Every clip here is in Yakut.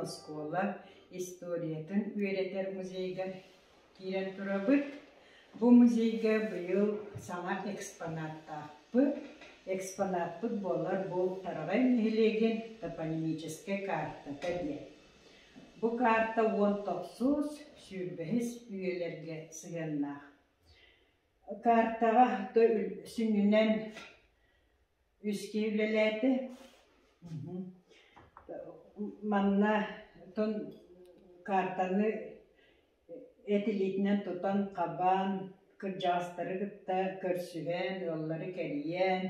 оскуола историятын үөрэтэр музейыгар киирэн турабыт. Бу музейга быйыл саҥа экспонаттаахпыт. Экспонаппыт буолар бу Тараҕай нэһилиэгин топонимическай картата диэн. Бу карта 19 сүүрбэһис үйэлэргэ сыһыаннаах. Картаҕа сүнньүнэн үс киһи үлэлээтэ. Манна тон картаны эт илиитинэн тутан-хабан, кырдьаҕастары кытта көрсүһэн, ыаллары кэрийэн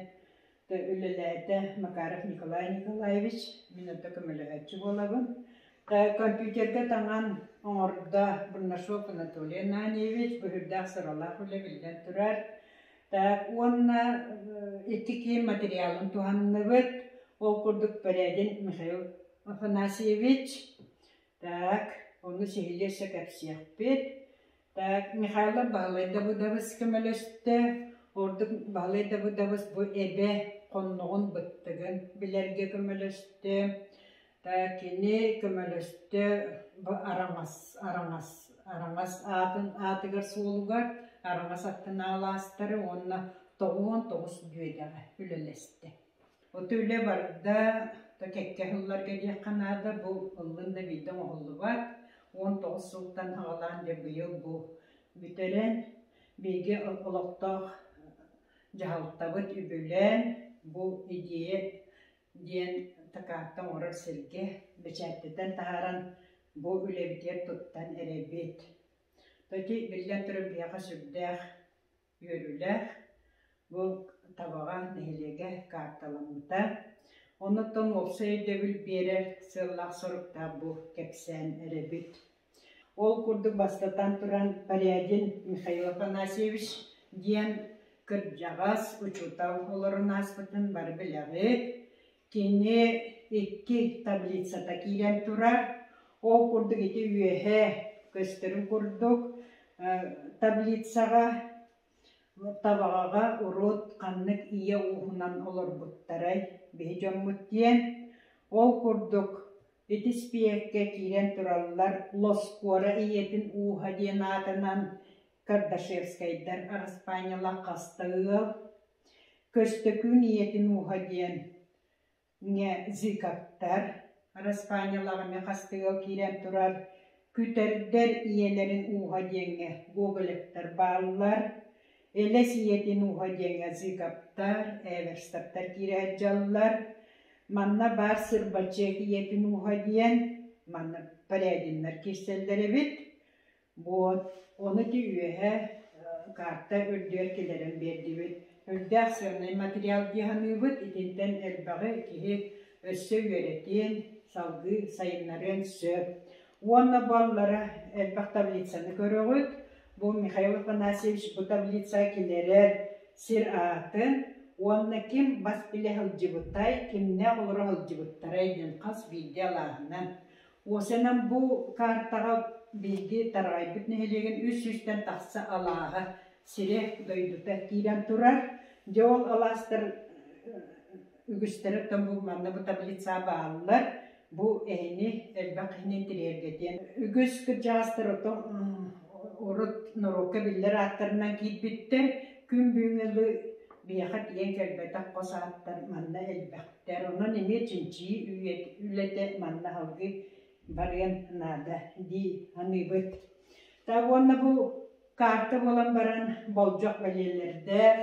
үлэлээтэ Макаров Николай Николаевич, мин онто көмөлөһөөччү буолабын. Компьютерга таҥан оҥордо Бурнашов Анатолий Ананьевич, быһыырдаах сыралаах үлэ биллэн турар. Так, уонна икки киин материалын туһанныбыт. Ол курдук Порядин Михаил Афанасьевич, так, ону сиһилии өссө кэпсиэхпит. Так, Михайлов Баһылай Давыдович көмөлөстө. Ордук Баһылай Давыдович бу эбэ хонноҕун быттыгын билэргэ көмөлөстө. Так, кини көмөлөстө бу араҥас, араҥас, араҥас аатын аатыгар суолугар араҥас аттынааҕы алаастары уонна 99 дүөдэҕэ үлэлэстэ. Ото үлэ барда, то кэккэ сылларга диэххэ наада, бу ыллын да биирдэ оҥоһуллубат. 19 сылтан аҕалаан дьэ быйыл бу бүтэрэн, биһиги олохтоох дьаһалтабыт үбүлээн бу идея диэн такаатта оҥорор сиргэ бэчээттэтэн таһааран бу үлэбитигэр туттан эрэбит. То ити биллэн турар биһиэхэ сүрдээх үөрүүлээх бу Табаҕа нэһилиэгэ каарталаммыта. Оннуттан уопсай өйдөбүл биэрэр сыаллаах-соруктаах бу кэпсээн эрэбит. Ол курдук бастатан туран Порядин Михаил Афанасьевич диэн кырдьаҕас учуутал олорон ааспытын бары билэҕит. Кини икки таблицата киирэн турар. Ол курдук ити үөһэ көстөрүн курдук таблицаҕа Табаҕаҕа урут ханнык ийэ ууһунан олорбуттарай биһи дьоммут диэн. Ол курдук ити испииһэккэ киирэн тураллар Лоскуора ийэтин ууһа диэн аатынан Кардашевскайдар араспаанньалаах хаста ыал, Көстөкүүн ийэтин ууһа диэн Зыковтар араспаанньалаах эмиэ хаста ыал киирэн турар, Күтэрдэр ийэлэрин ууһа диэҥҥэ Гоголевтар бааллар, Элэс ийэтин ууһа диэҥҥэ Зыковтар, Эверстовтар киирэ сылдьаллар. Манна баар Сырбачыак ийэтин ууһа диэн манна Порядиннар киирсэллэр эбит. Вот, ону ити үөһэ карта үрдүгэр киллэрэн биэрдибит. Үрдээх сыаннай материал дии саныыбыт, итинтэн элбэҕи киһи өссө үөрэтиэн, салгыы сайыннарыан сөп. Уонна баллара элбэх таблицаны көрөҕүт. Бу Михаил Афанасьевич бу таблица киллэрэр сир аатын уонна ким бас билэ сылдьыбытай, кимнээх олоро сылдьыбыттарай диэн хас биирдии алааһынан Уосанан бу картаҕа биһиги Тараҕайбыт нэһилиэгин үс сүүстэн тахса алааһа, сирэ, дойдута киирэн турар. Дьэ ол алаастар үгүстэрэ оттон бу манна бу таблица бааллар. Бу эһини элбэх киһини интэриэһиргэтиэн. Үгүс кырдьаҕастар оттон урут норуокка биллэр ааттарынан киирбиттэр. Күн бүгүҥҥэ биһиэхэ тиийэн кэлбэтэх хос ааттар манна элбэх. Онон эмиэ чинчийии үлэтэ манна салгыы барыан наада дии саныыбыт. Так уонна бу карта буолан баран болдьох бэлиэлэрдээх,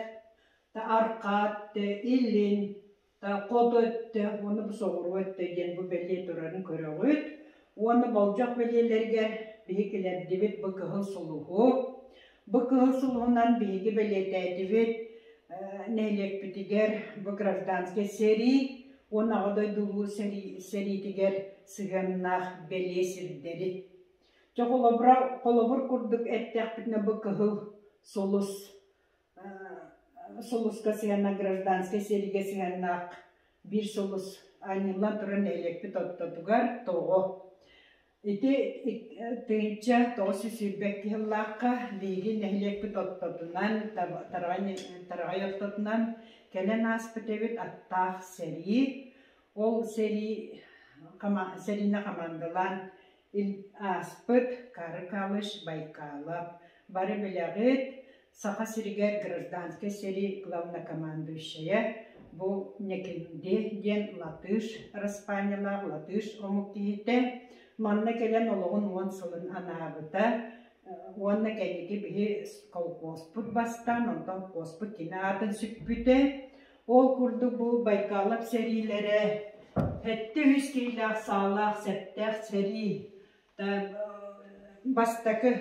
арҕаа өттө, илин, хоту өттө уонна бу соҕуруу өттө диэн бу бэлиэ турарын көрөҕүт. Уонна болдьох бэлиэлэригэр биһиги килэрдибит бу кыһыл сулуһу. Бу кыһыл сулуһунан биһиги бэлиэтээтибит нэһилиэкпитигэр бу гражданскай сэрии уонна Аҕа дойду Улуу сэриитигэр сыһыаннаах бэлиэ сирдэри. Чэ холобура, холобур курдук эттэхпитинэ бу кыһыл сулус сулуска сыһыаннаах гражданскай сэриигэ сыһыаннаах биир сулус анньыллан турар нэһилиэкпит ортотугар тоҕо Ити 1922 сыллаахха биһиги нэһилиэкпит ортотунан, Тараҕай ортотунан кэлэн ааспыт эбит аттаах сэрии. Ол сэрии Сэриини хамаандалаан ааспыт Карыкалыш Байкалов. Бары билэҕит, Саха сиригэр гражданскай сэрии главнокомандующайа бу Некинди диэн латыш араспаанньалаах латыш омук киһитэ. Манна кэлэн олоҕун 10 сылын анаабыта. Уонна кэнники биһи колхозпут бастаан, онтон колхозпут кини аатын сүкпүтэ. Ол курдук бу Байкалов сэриилэрэ 73 киһилээх саалаах сэптээх сэрии бастакы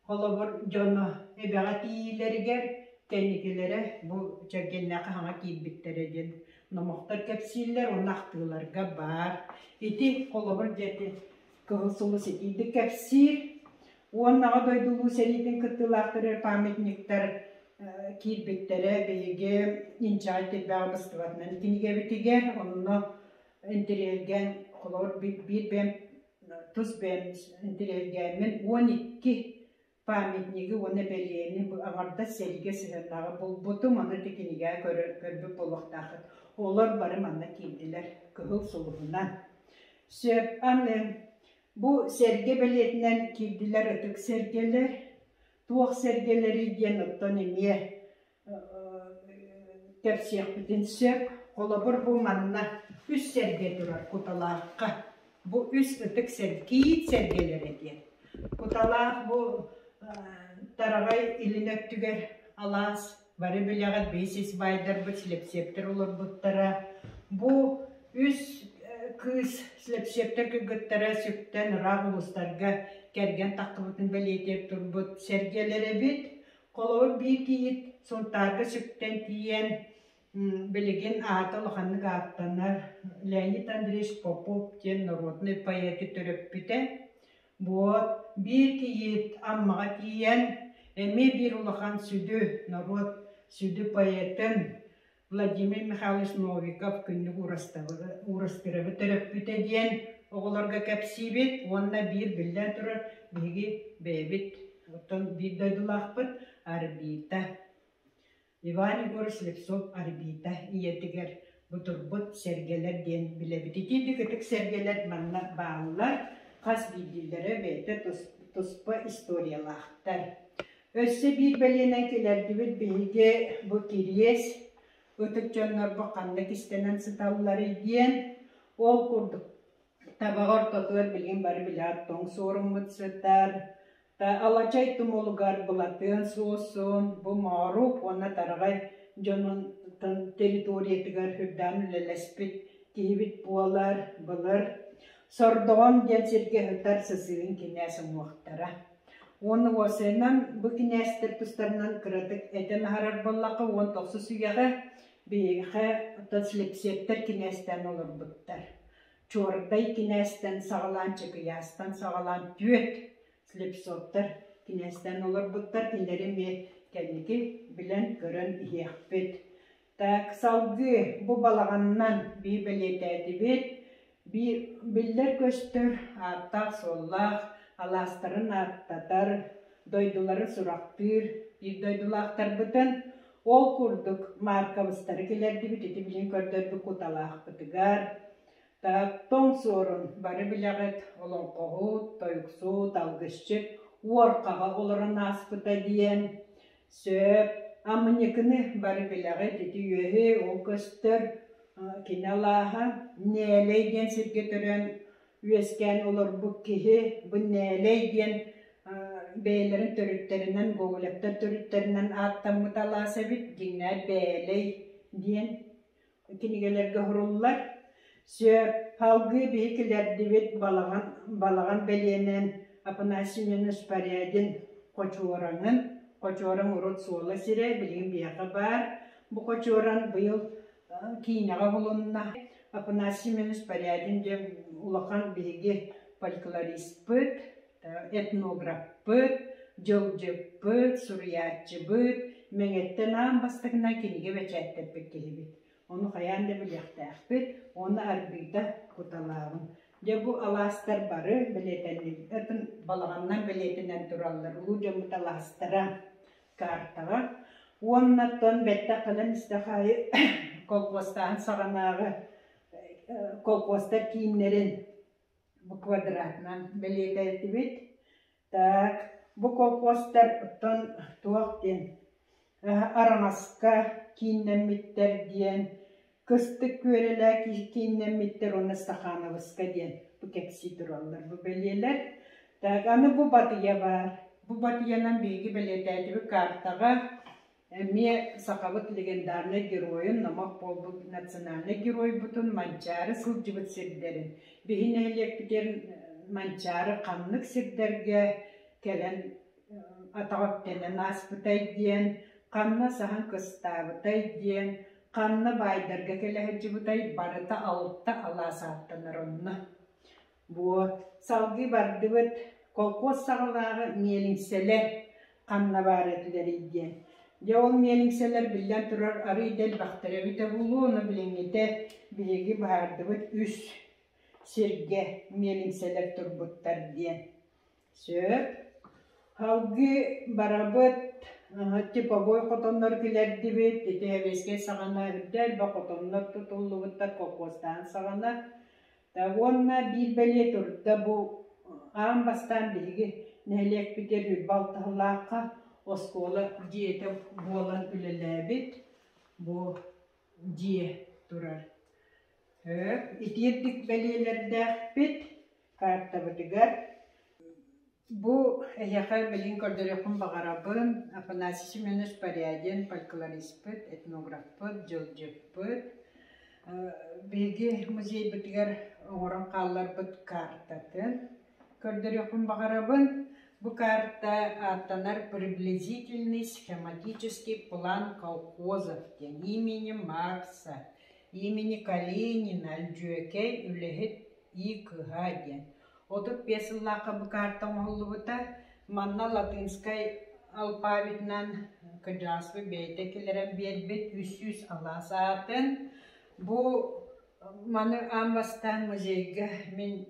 холобур дьоно эбэҕэ тиийиилэригэр кэнникилэрэ бу Чэргэннээх хаһаҥа киирбиттэрэ диэн номохтор кэпсииллэр уонна ахтыыларга баар. Ити холобур дьэ Кыһыл сулус итиирдик кэпсиир. Уонна Аҕа дойду Улуу сэриитин кыттыылаахтара памятниктар киирбиттэрэ биһиги инчэҕэй тирбэҕэ быстыбатынан кинигэбитигэр онно интэриэһиргээн холобур биир бэйэм тус бэйэм интэриэһиргээммин 12 памятнигы уонна бэлиэни аҥардас сэриигэ сыһыаннааҕы булбутум ону ити кинигэҕэ көрбүт буолуохтааххыт олор бары манна киирдилэр кыһыл сулуһунан сөп аны бу сэргэ бэлиэтинэн киирдилэр ытык сэргэлэр туох сэргэлэрий диэн оттон эмиэ кэпсиэхпитин сөп. Холобур, бу манна үс сэргэ турар Куталаахха. Бу үс ытык кийиит сэргэлэрэ диэн. Куталаах бу Тараҕай илин өттүгэр алаас бары билэҕит биһи сис баайдарбыт Слепсиэптэр олорбуттара. Бу үс кыыс Слепсиэптэр кыргыттара сүктэн ыраах улуустарга кэргэн таххыбытын бэлиэтиир турбут сэргэлэр эбит. Холобур, биир кийиит Сунтаарга сүктэн тиийэн, билигин аата улаханнык ааттанар Леонид Андреевич Попов диэн норуодунай поэты төрөппүтэ. Буот биир кийиит Аммаҕа тиийэн, эмиэ биир улахан сүдү норуот сүдү поэтын Владимир Михайлович Новиков күннүк Уурастыырабы төрөппүтэ диэн оҕолорго кэпсиибит уонна биир биллэн турар биһиги бэйэбит оттон биир дойдулаахпыт Арбита Иван Егорович Слепцов Арбита ийэтигэр бу турбут сэргэлэр диэн билэбит. Итиитик ытык сэргэлэр манна бааллар, хас биирдиилэрэ бэйэтэ туспа историялаахтар. Өссө биир бэлиэнэн кэлэрдибит биһиги бу кириэс ытык дьоннорбут ханна кистэнэн сыталларый диэн ол курдук табаҕа ортотугар билигин бары билээт тоҥ суоруммут сытар Алачай тумулугар Былатыан Суосун бу Моорук уонна Тараҕай дьонун территориятыгар үрдээн үлэлэспит киһибит буолар былыр Сордоҕон диэн сиргэ сытар сысыын кинээс уҥуохтара. Уонна уопсайынан бу кинээстэр тустарынан кыратык этэн аһарар буоллахха, 19 үйэҕэ биһиэхэ оттон Слепсиэптэр кинээстээн олорбуттар. Чуордай кинээстэн саҕалаан, Чыкыйаастан саҕалаан түөрт Слепцовтар кинээстээн олорбуттар. Кинилэри эмиэ кэнники билэн-көрөн иһиэхпит. Так, салгыы бу балаҕанынан биир бэлиэтээтибит. Биир биллэр-көстөр ааттаах-суоллаах, алаастарын ааттатар, дойдуларын сурахтыыр биир дойдулаахтарбытын ол курдук Марковыстары килэрдибит, ити билигин көрдөрбүт куталаахпытыгар. Так, тоҥ суорун бары билэҕит, олоҥхоһут, тойуксут, алгысчыт Уорхаҕа олорон ааспыта диэн. Сөп, Амыньыкыны бары билэҕит, ити үөһү ол көстөр кини алааһа Нээлэй диэн сиргэ төрөөн үөскээн олорбут киһи бу Нээлэй диэн бэйэлэрин төрүттэринэн Гоголевтар төрүттэринэн ааттаммыт алаас эбит, дьиҥнээх Бээлэй диэн кинигэлэргэ уһуруллар. Сөп, салгыы биһи килэрдибит балаҕан, балаҕан бэлиэнэн Афанасий Семенович Порядин хочуораҥын, хочуораҥ урут суола сирэ, билигин биһиэхэ баар. Бу хочуоран быйыл киинэҕэ уһулунна. Афанасий Семенович Порядин диэн улахан биһиги фольклориспыт, этнографпыт, дьылдьыппыт, суруйааччыбыт, Мэҥэттэн аан бастакынан кинигэ бэчээттэппит киһибит. Ону хайаан да билиэхтээхпит уонна Арбита Куталааҕын. Дьэ бу алаастар бары бэлиэтэннилэр, балаҕаннан бэлиэтэнэн тураллар улуу дьоммут алаастара картаҕа. Уонна оттон бэттэх кэлэн истэх аайы колхуостааһын саҕанааҕы. Колхозтар кииннэрин бу квадратынан бэлиэтээтибит. Так, бу колхозтар оттон туох диэн араҥаска кииннэммиттэр диэн, кыстык күөрэлээ кииннэммиттэр уонна Стахановска диэн бу кэпсии тураллар бу бэлиэлэр. Так, аны бу батыйа баар. Бу батыйанан биһиги бэлиэтээтибит картаҕа эмиэ сахабыт легендарнай геройун, номох буолбут национальнай геройбутун Манчаары сылдьыбыт сирдэрин, биһи нэһилиэкпитин Манчаары ханнык сирдэргэ кэлэн атах үктэнэн ааспытай диэн, ханна саһан кыстаабытай диэн, ханна баайдарга кэлэ сылдьыбытай барыта алта алаас ааттанар онно. Буо, салгыы бардыбыт, колхоз саҕалааҕы миэлиҥсэлэр ханна баар этилэрий диэн. Дьэ ол миэлиҥсэлэр биллэн турар арыый да элбэхтэрэ эбитэ буолуо, ону билиҥҥитэ биһиги быһаардыбыт үс сиргэ миэлиҥсэлэр турбуттар диэн. Сөп. Салгыы барабыт, типовой хотоннор килэрдибит, ити сэбиэскэй саҕана үрдэ элбэх хотоннор тутуллубуттар колхозтаан саҕана. Уонна биир бэлиэ турда бу аан бастаан биһиги нэһилиэкпитигэр Ньурба Алтыһылаахха оскуола дьиэтэ буолан үлэлээбит бу дьиэ турар. Итиирдик бэлиэлэрдээхпит картабытыгар. Бу эһиэхэ билигин көрдөрүөхпүн баҕарабын Афанасий Семенович Порядин фольклориспыт, этнографпыт, дьылдьыппыт. Биһиги музейбытыгар оҥорон хаалларбыт картатын көрдөрүөхпүн баҕарабын. Бу карта ааттанар «Приблизительный схематический план колхозов» диэн имени Маркса, имени Калинина, Өлдьүөкэй үлэһит И Кыһа диэн. 35 сыллаахха бу карта оҥоһуллубута. Манна латынскай алфавитынан кырдьаҕаспыт бэйэтэ киллэрэн биэрбит 300 алаас аатын. Бу маны аан бастаан музейга мин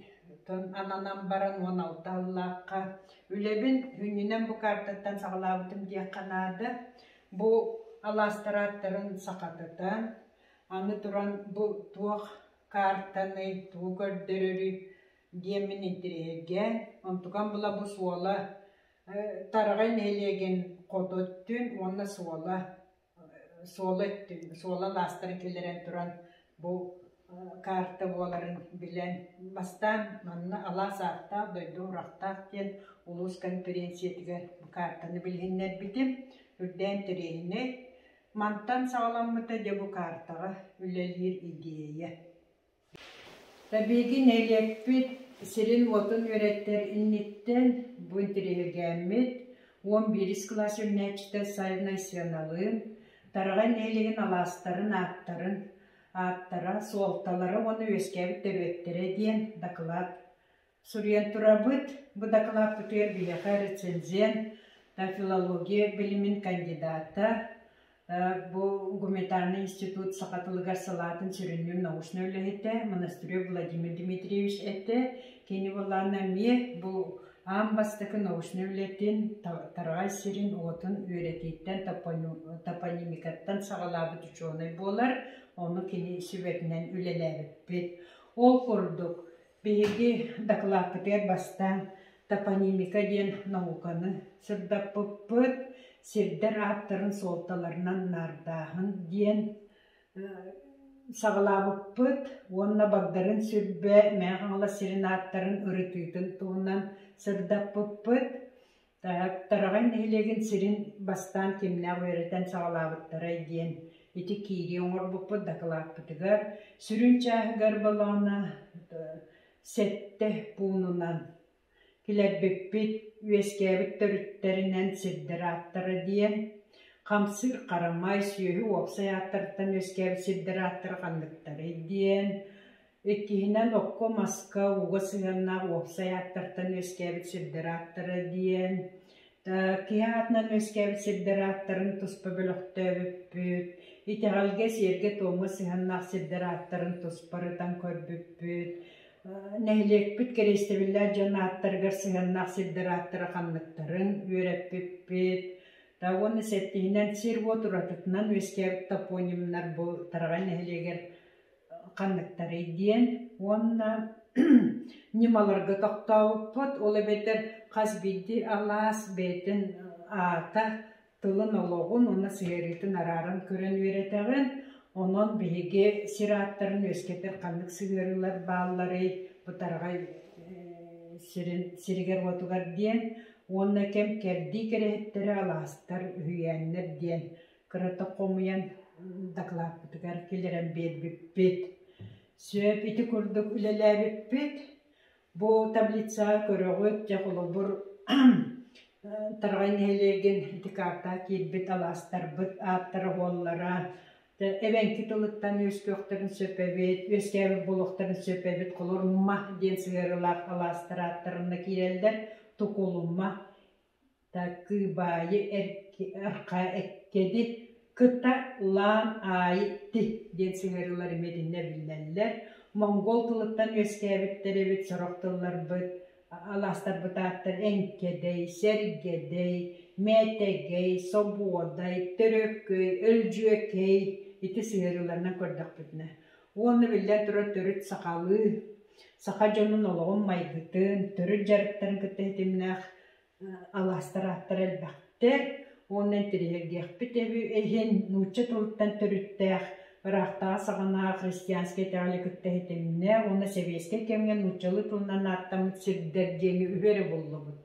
ананан баран 16 сыллаахха үлэбин сүнньүнэн бу картаттан саҕалаабытым диэххэ наада. Бу алаастар ааттарын сахатытан, аны туран бу туох картаны тугу көрдөрөрүй диэммин интириэһиргээн, онтукам була бу суола Тараҕай нэһилиэгин хоту өттүн уонна суола суола өттүн, суола алаастарын киллэрэн туран бу карта буоларын билэн, бастаан манна алаас ааттаах, дойду урахтаах диэн улуус конференциятыгар бу картаны билиһиннэрбитим. Үрдээн интэриэһинэй. Мантан саҕаламмыта дьэ бу картаҕа үлэлиир идиэйэ. Биһиги нэһилиэкпит сирин-уотун үөрэттэр инниттэн бу интэриэһиргээммит 11 кылаас үөрэнээччитэ Саввина Айсеналыын Тараҕай нэһилиэгин алаастарын ааттарын ааттара, суолталара уонна үөскээбит төрүөттэрэ диэн дакылаат суруйан турабыт. Бу дакылааппытыгар биһиэхэ рецензент, филология билимин кандидата, бу гуманитарнай институт саха тылыгар салаатын сүрүннүүр научнай үлэһитэ Монастырев Владимир Дмитриевич этэ. Кини былаана эмиэ бу аан бастакы научнай үлэтин Тараҕай сирин уотун үөрэтииттэн топонимикаттан саҕалаабыт учуонай буолар. Ону кини сүбэтинэн үлэлээбиппит. Ол курдук, биһиги дакылааппытыгар бастаан топонимика диэн науканы сырдаппыппыт, сирдэр ааттарын суолталарынан наардааһын диэн саҕалаабыппыт уонна Багдарын Сүлбэ Мэҥэ Хаҥалас сирин ааттарын ырытыытын туһунан сырдаппыппыт. Тараҕай нэһилиэгин сирин бастаан кимнээх үөрэтэн саҕалаабыттарай диэн ити киирии оҥорбуппут дакылааппытыгар сүрүн чааһыгар балаҕана сэттэ пуунунан килэрбиппит үөскээбит төрүттэринэн сирдэр ааттара диэн хамсыыр харамай сүөһү уопсай ааттарыттан үөскээбит сирдэр ааттара ханныктарый диэн иккиһинэн окко-маска ууга сыһыаннаах уопсай ааттартан үөскээбит сирдэр ааттара диэн киһи аатынан үөскээбит сирдэр ааттарын туспа бөлөхтөөбүппүт итэҕэлгэ сиэргэ-туомҥа сыһыаннаах сирдэр ааттарын туспа ырытан көрбүппүт Нэһилиэкпит кэриэстэбиллээх дьон ааттарыгар сыһыаннаах сирдэр ааттара ханныктарын үөрэппиппит. Уонна сэттиһинэн сир-уот уратытынан үөскээбит топонимнар бу Тараҕай нэһилиэгэр ханныктарый диэн уонна ньымаларга тохтообуппут. Ол эбэтэр хас биирдии алаас бэйэтин аата, тылын олоҕун уонна сыһыарыытын арааран көрөн үөрэтэҕин. Онон биһиги сир ааттарын үөскэтэр ханнык сыһыарыылар баалларый, бу Тараҕай сирин сиригэр-уотугар диэн уонна кэм кэрдии кэрэһиттэрэ алаастар, үһүйээннэр диэн кыратык хомуйан дакылааппытыгар киллэрэн биэрбиппит. Сөп ити курдук үлэлээбиппит. Бу таблицаҕа көрөҕүт, дьэ холобур Тараҕай нэһилиэгин ити картаҕа киирбит алаастарбыт ааттара-уоллара эбэҥки тылыттан үөскүөхтэрин сөп эбит, үөскээбит буолуохтарын сөп эбит, холорумма диэн сыһыарыылаах алаастар ааттарына киирэллэр, тукулума, Такыыбаайы архаа эккэди кыта лаан аайы ти диэн сыһыарыылар эмиэ итиннэ биллэллэр. Монгол тылыттан үөскээбиттэр эбит сорох тылларбыт, алаастарбыт ааттар Эҥкэдэй, Сэргэдэй, Мэтэгэй, Собуодай, Төрөкөй, Өлдьүөкэй ити сыһыарыыларынан көрдөхпүтүнэ. Уонна биллэн турар төрүт сахалыы, саха дьонун олоҕун майгытын, төрүт дьарыктарын кытта ситимнээх алаастар ааттара элбэхтэр уонна интэриэһиргиэхпит иһин нуучча тылыттан төрүттээх ыраахтааҕы саҕанааҕы христианскай итэҕэли кытта ситимнээх уонна сэбиэскэй кэмҥэ нууччалыы тылынан ааттаммыт сирдэр диэни үһү эрэ буллубут: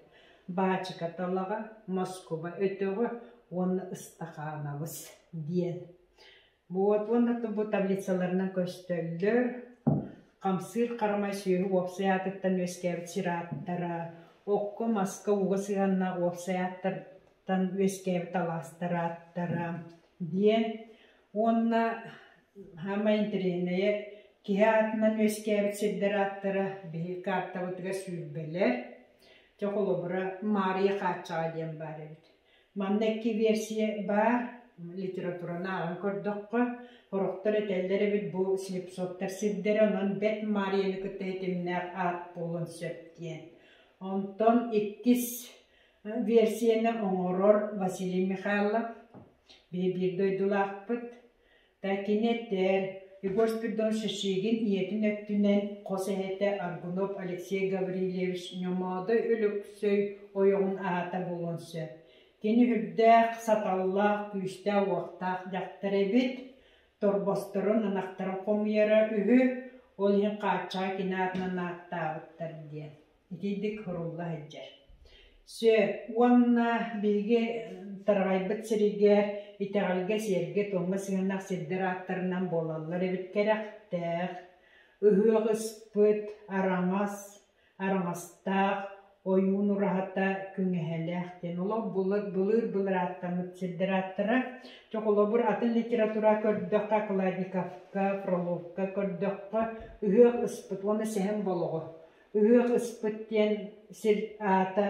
Баачыка талаҕа, Москуба өтөҕө уонна Ыстахаанабыс диэн. Вот уонна бу таблицаларынан көстөллөр. Хамсыыр харамай сүөһү уопсай аатыттан үөскээбит сир ааттара, окко, маска, ууга сыһыаннаах уопсай ааттартан үөскээбит алаастар ааттара диэн. Уонна саамай интэриэһинэйэ киһи аатынан үөскээбит сирдэр ааттара биһиги картабытыгар сүүрбэлэр. Дьэ холобура Маарыйа Хааччаҕа диэн баар эбит. Манна икки версия баар, литератураны ааҕан көрдөххө, сорохтор этэллэр эбит бу слепсоттар сирдэрэ, онон Бэт Маарыйаны кытта ситимнээх аат буолуон сөп диэн. Онтон иккис версияны оҥорор Василий Михайлов, биһи биир дойдулаахпыт, Кини этэр, Егор Спиридонович Шишигин ийэтин өттүнэн хос эһэтэ Аргунов Алексей Гаврильевич Ньомоодой Өлөксөй ойоҕун аата буолуон сөп. Кини үрдээх, саталлаах, күүстээх-уохтаах дьахтар эбит, торбосторун, ынахтарын хомуйара үһү, ол иһин хааччаҕы кини аатынан ааттаабыттар диэн. Итийдик сурулла сылдьар. Сөп уонна биһиги тараҕайбыт сиригэр итэҕэлгэ, сиэргэ-туомҥа сыһыаннаах сирдэр ааттарынан буолаллар эбит кэрэхтээх, ыһыах ыспыт, араҥас, араҥастаах, ойуун ураһата, күҥэһэлээх диэн олох былыр-былыр ааттаммыт сирдэр ааттара. Чэ холобур атын литература көрдөххө Окладниковка, Фроловка көрдөххө ыһыах ыспыт уонна сэһэн болоҕо Ыһыах ыспыт диэн сир аата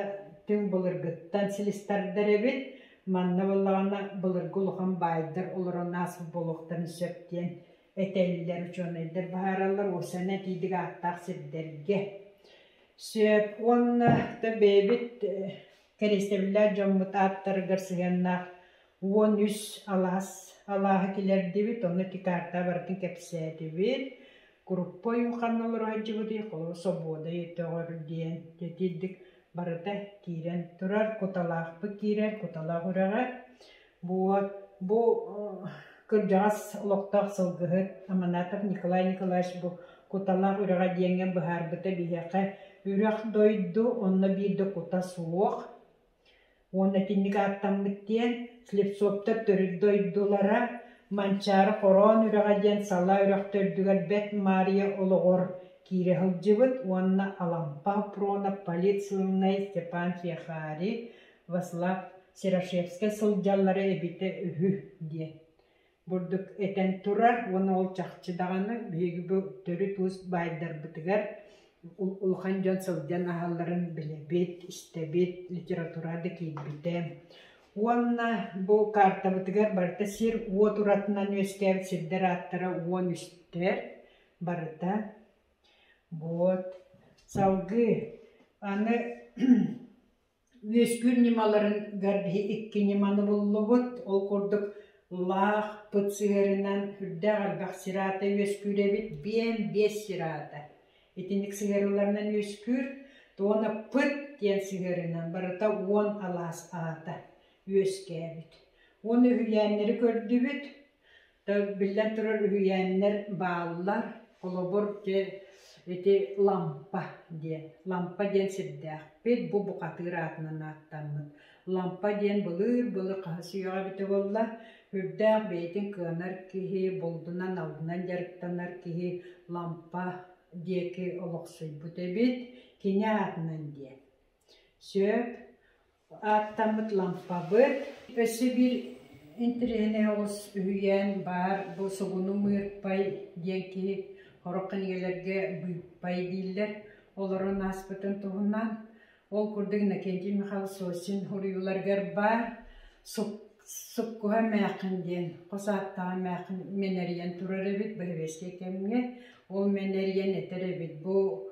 түҥ былыргыттан силистардар эбит. Манна буоллаҕына былыргы улахан баайдар олорон ааспыт буолуохтарын сөп диэн этэллэр, учуонайдар быһаараллар уопсайынан итиидик ааттаах сирдэргэ. Сөп уонна да бэйэбит кэриэстэбиллээх дьоммут ааттарыгар сыһыаннаах 13 алаас алааһы килэрдибит, онно ити картаҕа барытын кэпсээтибит. Куруппа ойуун ханна олоро сылдьыбытый, холобур, Собуодай өтөҕөр диэн итирдик барыта киирэн турар, Куталаахпыт киирэр, Куталаах үрэҕэ. Вот бу кырдьаҕас олохтоох сылгыһыт Аманатов Николай Николаевич бу Куталаах үрэҕэ диэҥҥэ быһаарбыта биһиэхэ үрэх дойду, онно биир да кута суох. Уонна итинник ааттаммыт диэн Слепцовтар төрүт дойдулара Манчаары Хороон үрэҕэ диэн салаа үрэх төрдүгэр Бэт Маарыйа олоҕор киирэ сылдьыбыт уонна Алампа Прона политсыылынай Степан Фехари, Васлав Серошевскай сылдьаллара эбитэ үһү диэн бурдук этэн турар уонна ол чахчы даҕаны биһиги бу төрүт уус баайдарбытыгар улахан дьон сылдьан аһалларын билэбит, истэбит, литература да киирбитэ. Уонна бу картабытыгар барыта сир-уот уратынан үөскээбит сирдэр ааттара 13-тэр барыта. Вот. Салгыы аны Үөскүүр ньымаларыгар биһи икки ньыманы буллубут. Ол курдук Лаах пыт сыһыарынан үрдээх элбэх сир аата үөскүүр эбит, биэн биэс сир аата. Итинник сыһыарыыларынан үөскүүр, туона пыт диэн сыһыарынан барыта уон алаас аата үөскээбит. Уонна үһүйээннэри көрдүбүт. Биллэн турар үһүйээннэр бааллар. Холобур, дьэ, ити Лампа диэн. Лампа диэн сирдээхпит. Бу бухатыыр аатынан ааттаммыт. Лампа диэн былыыр-былыр хаһыс үйэҕэ эбитэ буолла, үрдээх бэйэтин кыанар киһи, булдунан-алдынан дьарыктанар киһи Лампа диэки олохсуйбут эбит. Кини аатынан диэн. Сөп. Ааттаммыт лампабыт. Өссө биир интэриэһинэй оҕус үһүйээн баар. Бу сугуну мыырпай диэн киһи сорох кинигэлэргэ быыппай дииллэр. Олорон ааспытын туһунан. Ол курдук Иннокентий Михайлович Сосин суруйууларыгар баар Суккуһа эмээххин диэн хос ааттаах эмээххин мэнэрийэн турар эбит бэһибиэскэй кэмҥэ. Ол мэнэрийэн этэр эбит бу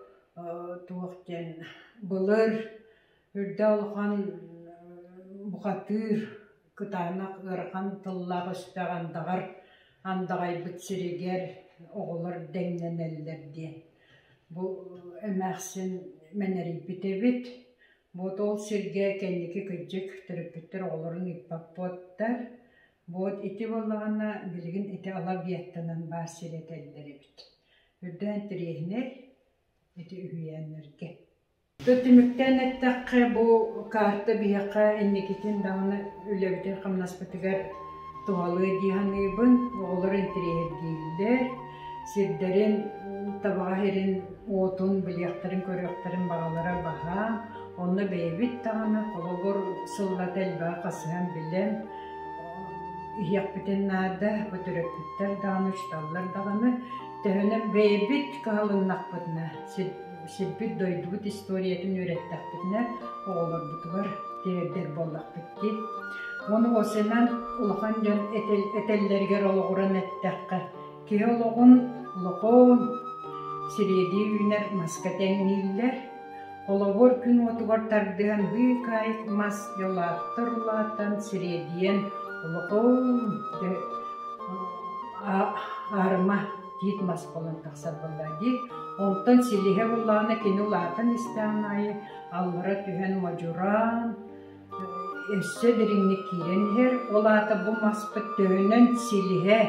туох диэн былыр Үрдэ улахан бухатыыр, кытаанах ыарахан тыллаах өстөөх андаҕар андаҕайбыт сиригэр оҕолор дэҥнэнэллэр диэн. Бу эмээхсин мэнэрийбит эбит. Вот ол сиргэ кэнники кырдьык төрөппүттэр оҕолорун ыыппаппыттар. Вот ити буоллаҕына билигин ити алабиаттанан баар сир этэллэр эбит. Үрдээн интэриэһинэй ити үһүйээннэргэ. Түмүктээн эттэххэ, бу карта биһиэхэ инникитин даҕаны үлэбитин-хамнаспытыгар туһалыа дии саныыбын. Оҕолор интэриэһиргииллэр, сирдэрин, табаҕа сирин уотун билиэхтэрин-көрүөхтэрин баҕалара баһаам. Онно бэйэбит даҕаны холобур сыллата элбэҕи хасыһан билэн иһиэхпитин наада. Бу төрөппүттэр даҕаны, учууталлар даҕаны төһөнөн бэйэбит кыһалыннахпытына сирбит-дойдубут историятын үөрэттэхпитинэ, оҕолорбутугар тиэрдэр буоллахпыт дии. Уонна уопсайынан улахан дьон этэллэригэр олоҕуран эттэххэ, киһи олоҕун улахан сириэдии үүнэр маска тэҥнииллэр. Холобур, күн уотугар тардыһан быыкаайык мас улааттар улаатан сириэдийэн улахан аарыма тиит мас буолан тахсар буолла дии. Онтон силиһэ буоллаҕына кини улаатан истэҕин аайы аллара түһэн модьураан, өссө дириҥник киирэн иһэр. Ол аата бу маспыт төһөнөн силиһэ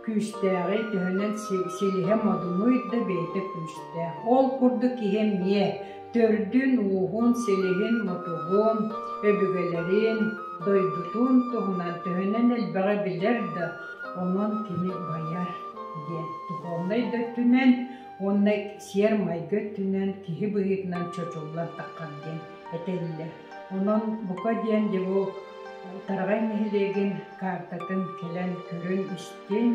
күүстээҕий, төһөнөн силиһэ модунуй да бэйэтэ күүстээх. Ол курдук киһи эмиэ төрдүн, ууһун, силиһин, мутугун, өбүгэлэрин, дойдутун туһунан төһөнөн элбэҕи билэр да, онон кини байар диэн духовнай да өттүнэн уонна сиэр-майгы өттүнэн киһи быһыытынан чочуллан таххар диэн этэллэр. Онон бука диэн дьэ бу Тараҕай нэһилиэгин каартатын кэлэн көрөн-истин,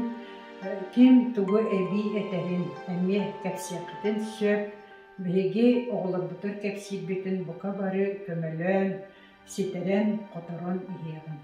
ким тугу эбии этэрин эмиэ кэпсиэххитин сөп. Биһиги оҕолорбутугар кэпсиирбитин бука бары көмөлөөн, ситэрэн-хоторон иһиэҕиҥ.